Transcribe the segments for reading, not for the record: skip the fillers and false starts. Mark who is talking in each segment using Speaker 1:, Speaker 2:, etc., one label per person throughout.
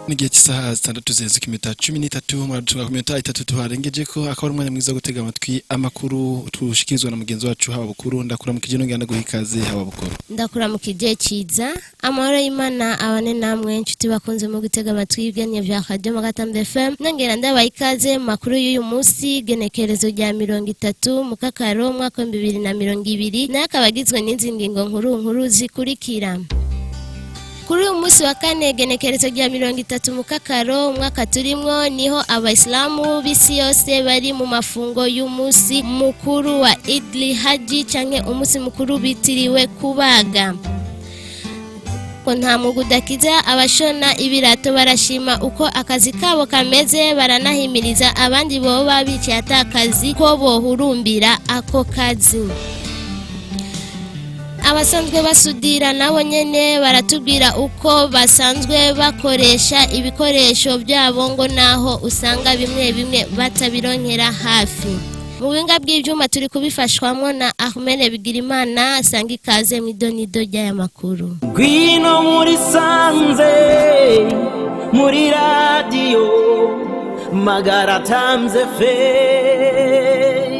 Speaker 1: N'igihe cy'isaha 6 zirenze iminota 13, muradutunga ku minota 3 tuharengeje ko akaba ari umwanya mwiza wo gutega amatwi amakuru tushikirizwa na mugenzi wacu Haba Bukuru. Ndakuramukije, nongera ndaguha ikaze, Haba Bukuru.
Speaker 2: Ndakuramukije, Ciza. Amahoro y'Imana abane namwe, inshuti bakunze mu gutega amatwi ibiganiro vya Radio Magatambe FM. Nongera ndabaha ikaze mu makuru y'uyu munsi, genekerezo rya 30 Mukakaro, umwaka wa 2020, nayo akaba agizwe n'izi ngingo nkuru nkuru zikurikira. Kuri uyu munsi wa kane, genekerezo rya 30 Mukakaro, umwaka turimwo, niho Abayisilamu b'isi yose bari mu mafungo y'umunsi mukuru wa Idli Haji, canke umunsi mukuru bitiriwe kubaga. Ko nta mwuga udakiza, abashona ibirato barashima uko akazi kabo kameze, baranahimiriza abandi boba bicaye ata kazi ko bohurumbira ako kazi. Abasanzwe basudira nabo nyene baratubwira uko basanzwe bakoresha ibikoresho byabo, ngo naho usanga bimwe bimwe batabironkera hafi. Mu buhinga bw'ibyuma turi kubifashwamo na Ahmed Bigirimana. Asanga ikaze mu idonido ry'aya makuru.
Speaker 3: Ngwino muri sanze, muri radiyo Magara Times FM.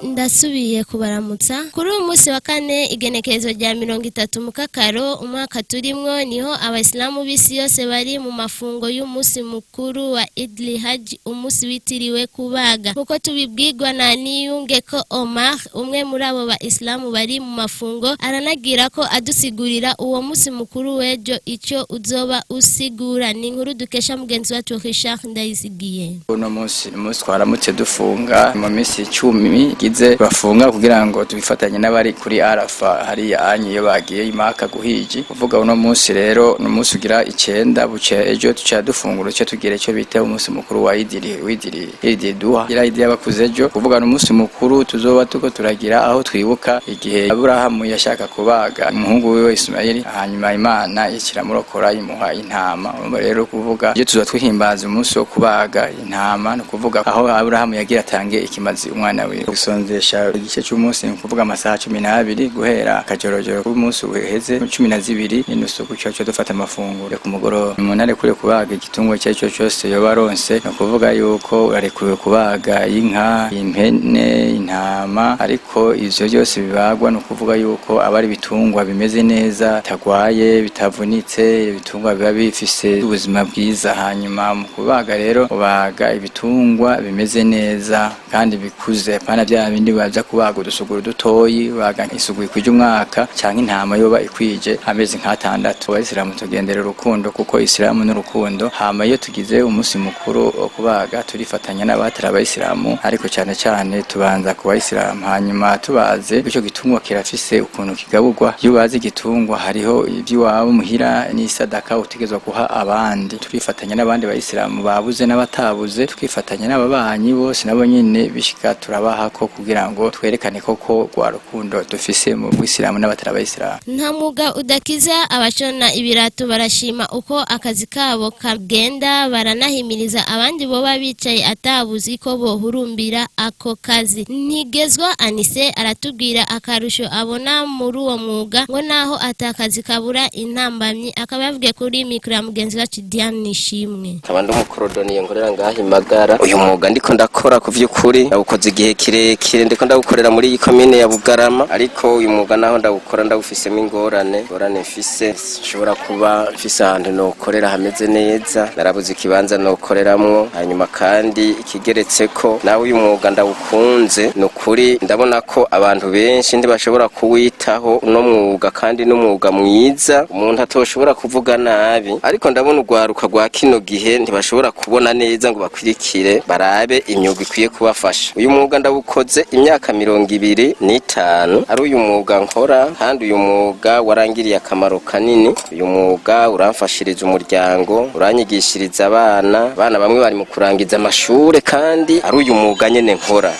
Speaker 2: Ndasubiye kubaramutsa. Kuri uyu munsi wa kane, igenekerezo rya 30 Mukakaro, umwaka turimwo, niho Abayisilamu b'isi yose bari mu mafungo y'umunsi mukuru wa Idli Haji, umunsi witiriwe kubaga, nkuko tubibwirwa na Niyungeko Omar, umwe muri abo Bayisilamu bari mu mafungo. Aranagira ko adusigurira uwo munsi mukuru w'ejo icyo uzoba usigura. Ni inkuru dukesha mugenzi wacu Richard Ndayizigiye.
Speaker 4: Uno munsi ni umunsi twaramutse dufunga mu minsi 10 igize bafunga kugira ngo tubifatanye n'abari kuri Arafa hariya anyi iyo bagiye imaka guhiji. Kuvuga uno munsi rero ni umunsi ugira 9, buce ejo tuca dufungura, uce tugira icyo bita umunsi mukuru wa Idiri, widiri Idiri Duha, ira Idi y'abakuze ejo. Kuvuga ni umunsi mukuru tuzoba tuko turagira aho twibuka igihe Aburahamu yashaka kubaga umuhungu wiwe Ismaili, hanyuma Imana ikiramurokora imuha intama. Urumva rero, kuvuga iyo tuzoba twihimbaza umunsi wo kubaga intama, ni ukuvuga aho Aburahamu yagira atange ikimazi umwana wiwe. Gusonzesha igice cy'umunsi, ni ukuvuga amasaha 12 guhera akajorojoro k'umunsi uheze 12:30 gutyo cyo dufata amafunguro yo ku mugoroba. Umuntu arekuriwe kubaga igitungwa icyo ari cyo cyose yoba aronse, ni ukuvuga yuko arekuwe kubaga inka, impene, intama, ariko ivyo byose bibagwa ni ukuvuga yuko aba ari ibitungwa bimeze neza, bitagwaye, bitavunitse, ibitungwa biba bifise ubuzima bwiza. Hanyuma mu kubaga rero ubaga ibitungwa bimeze neza kandi bikuze, apana bya bindi baza kubaga udusuguru dutoyi. Baga isuguru ikwije umwaka canke intama yoba ikwije amezi nk'atandatu. Abayisilamu tugendera urukundo, kuko Isilamu n'urukundo. Hama iyo tugize umunsi mukuru wo kubaga turifatanya n'abatari Abayisilamu, ariko cyane cyane tubanza ku Bayisilamu. Hanyuma tubaze, ico gitungwa kirafise ukuntu kigaburwa. Iyo ubaze igitungwa hariho iby'iwawe muhira n'isadaka utegerezwa guha abandi. Turifatanya n'abandi Bayisilamu babuze n'abatabuze, tukifatanya n'ababanyi bose, nabo nyene bishika turabaha ko kugira ngo twerekane koko rwa rukundo dufise mu Bwisilamu n'abatari Abayisilamu.
Speaker 2: Nta mwuga udakiza, abashona ibirato barashima uko akazi kabo kagenda, baranahimiriza abandi boba bicaye atabuzi ko bohurumbira ako kazi. Ntigezwa Anise aratubwira akarusho abona muri uwo mwuga, ngo naho atakazi kabura intambamyi. Akaba yavugiye kuri mikoro ya mugenzi wacu Diane Nishimwe.
Speaker 5: Nkaba ndi umukorodoniye, nkorera ngaha Imagara. Uyu mwuga ndiko ndakora, ku vy'ukuri nawukoze igihe kirekire, ndiko ndawukorera muri iyi komine ya Bugarama. Ariko uyu mwuga naho ndawukora ndawufisemo ingorane. Ingorane mfise, nshobora kuba mfise ahantu nokorera hameze neza, narabuze ikibanza nokoreramwo. Hanyuma kandi ikigeretseko nawe, uyu mwuga ndawukunze, ni ukuri ndabona ko abantu benshi ntibashobora kuwitaho uno mwuga, kandi n'umwuga mwiza umuntu atoshobora kuvuga nabi. Ariko ndabona urwaruka rwa kino gihe ntibashobora kubona neza ngo bakwirikire barabe imyuga ikwiye kubafasha. Uyu mwuga ndawukoze imyaka 25 ari uyu mwuga nkora, kandi uyu mwuga warangiriye akamaro kanini. Uyu mwuga uramfashiriza umuryango, uranyigishiriza abana. Abana bamwe bari mu kurangiza amashure kandi ari uyu mwuga nyene nkora.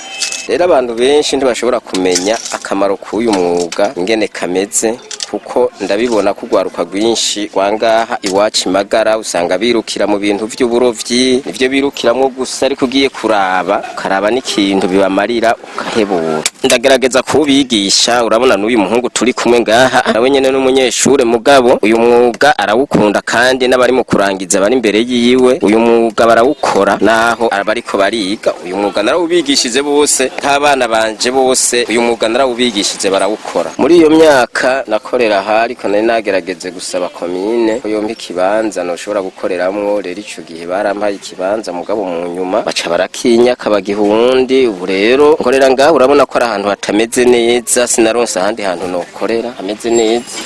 Speaker 5: Rero abantu benshi ntibashobora kumenya akamaro k'uyu mwuga ingene kameze. Kuko ndabibona ko urwaruka rwinshi rwangaha iwacu Imagara usanga birukira mu bintu vy'uburovyi, nivyo birukiramwo gusa, ariko ugiye kuraba ukaraba n'ikintu bibamarira ukahebura. Ndagerageza kubigisha. Urabona n'uyu muhungu turi kumwe ngaha, nawe nyene n'umunyeshure, mugabo uyu mwuga arawukunda, kandi n'abari mu kurangiza bari imbere yiwe uyu mwuga barawukora naho abariko bariga. Uyu mwuga narawubigishije bose, nk'abana banje bose uyu mwuga narawubigishije, barawukora. Muri iyo myaka nakorera aha, ariko nari nagerageze gusaba komine ko yompa ikibanza noshobora gukoreramwo. Rero ico gihe barampaye ikibanza, mugabo mu nyuma baca barakinyaka bagiha uwundi. Ubu rero nkorera ngaho, urabona ko ari ahantu hatameze neza, sinaronse ahandi hantu nokorera hameze neza.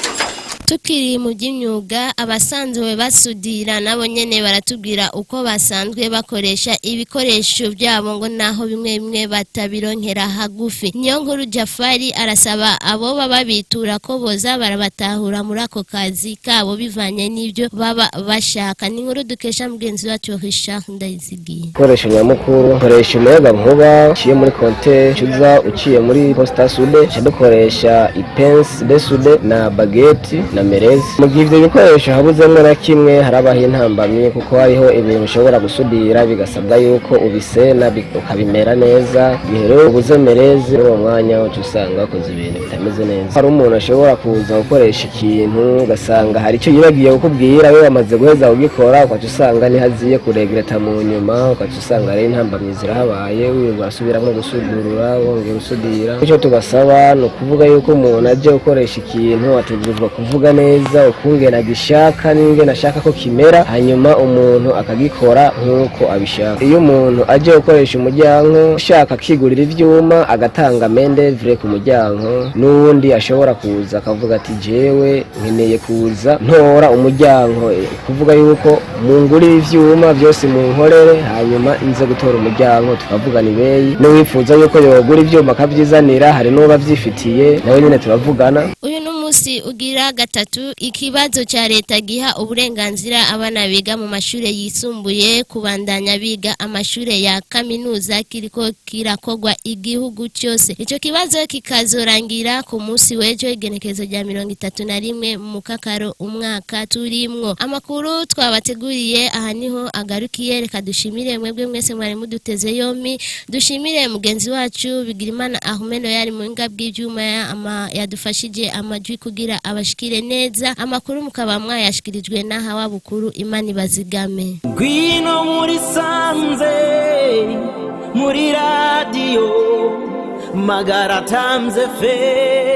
Speaker 2: Tukiri mu by'imyuga, abasanzwe basudira nabo nyene baratubwira uko basanzwe bakoresha ibikoresho byabo, ngo naho bimwe bimwe batabironkera hagufi. Niyo nkuru Jafari arasaba abo baba bitura ko boza barabatahura muri ako kazi kabo bivanye n'ibyo baba bashaka. Ni inkuru dukesha mugenzi wacu Richard Ndayizigiye.
Speaker 6: Ibikoresho nyamukuru: ukoresha umuyaga nkuba uciye muri compteur, uza uciye muri poste à souder, uca dukoresha ipense de souder na baguette na meuleuse. Mu gihe ivyo bikoresho habuzemwo na kimwe, harabaho intambamyi, kuko hariho ibintu ushobora gusudira bigasabwa yuko ubisena ukabimera neza. Igihe rero ubuze meuleuse, muri uwo mwanya uca usanga wakoze ibintu bitameze neza. Hari umuntu ashobora kuza gukoresha ikintu, ugasanga hari icyo yibagiye kukubwira, we wamaze guheza kugikora, ukaca usanga ntihaziye kuregreta mu nyuma, ukaca usanga rero intambamyi zirahabaye, wirirwa urasubiramwo gusudurura, wongera usudira. Icyo tubasaba ni ukuvuga yuko umuntu aje gukoresha ikintu ategerezwa kuvuga neza ukungene agishaka n'ingene ashaka ko kimera, hanyuma umuntu akagikora nk'uko abishaka. Iyo umuntu aje gukoresha umuryango, ushaka akigurira ivyuma, agatanga main-d'œuvre ku muryango, n'uwundi ashobora kuza akavuga ati: "Jewe nkeneye kuza ntora umuryango," kuvuga yuko mungurire ivyuma byose munkorere, hanyuma nze gutora umuryango, tukavugana ibeyi. N'uwifuza yuko yogura ivyuma akavyizanira, hari n'uwo avyifitiye, nawe nyene turavugana.
Speaker 2: Uyu n'umunsi ugira gatatu ikibazo ca leta giha uburenganzira abana biga mu mashure yisumbuye kubandanya biga amashure ya kaminuza kiriko kirakogwa igihugu cyose. Ico kibazo kikazorangira ku munsi w'ejo, igenekerezo rya 31 mu kakaro umwaka turimwo. Amakuru twabateguriye aha niho agarukiye. Reka dushimire mwebwe mwese mwari muduteze yompi, dushimire mugenzi wacu Bigirimana Ahumeno yari mu buhinga bw'ivyuma yadufashije amajwi kugira abashikire neza. Amakuru mukaba mwayashikirijwe na Hawa Bukuru. Imana ibazigame.
Speaker 3: Ngwino muri sanze, muri radiyo Magara Times FM.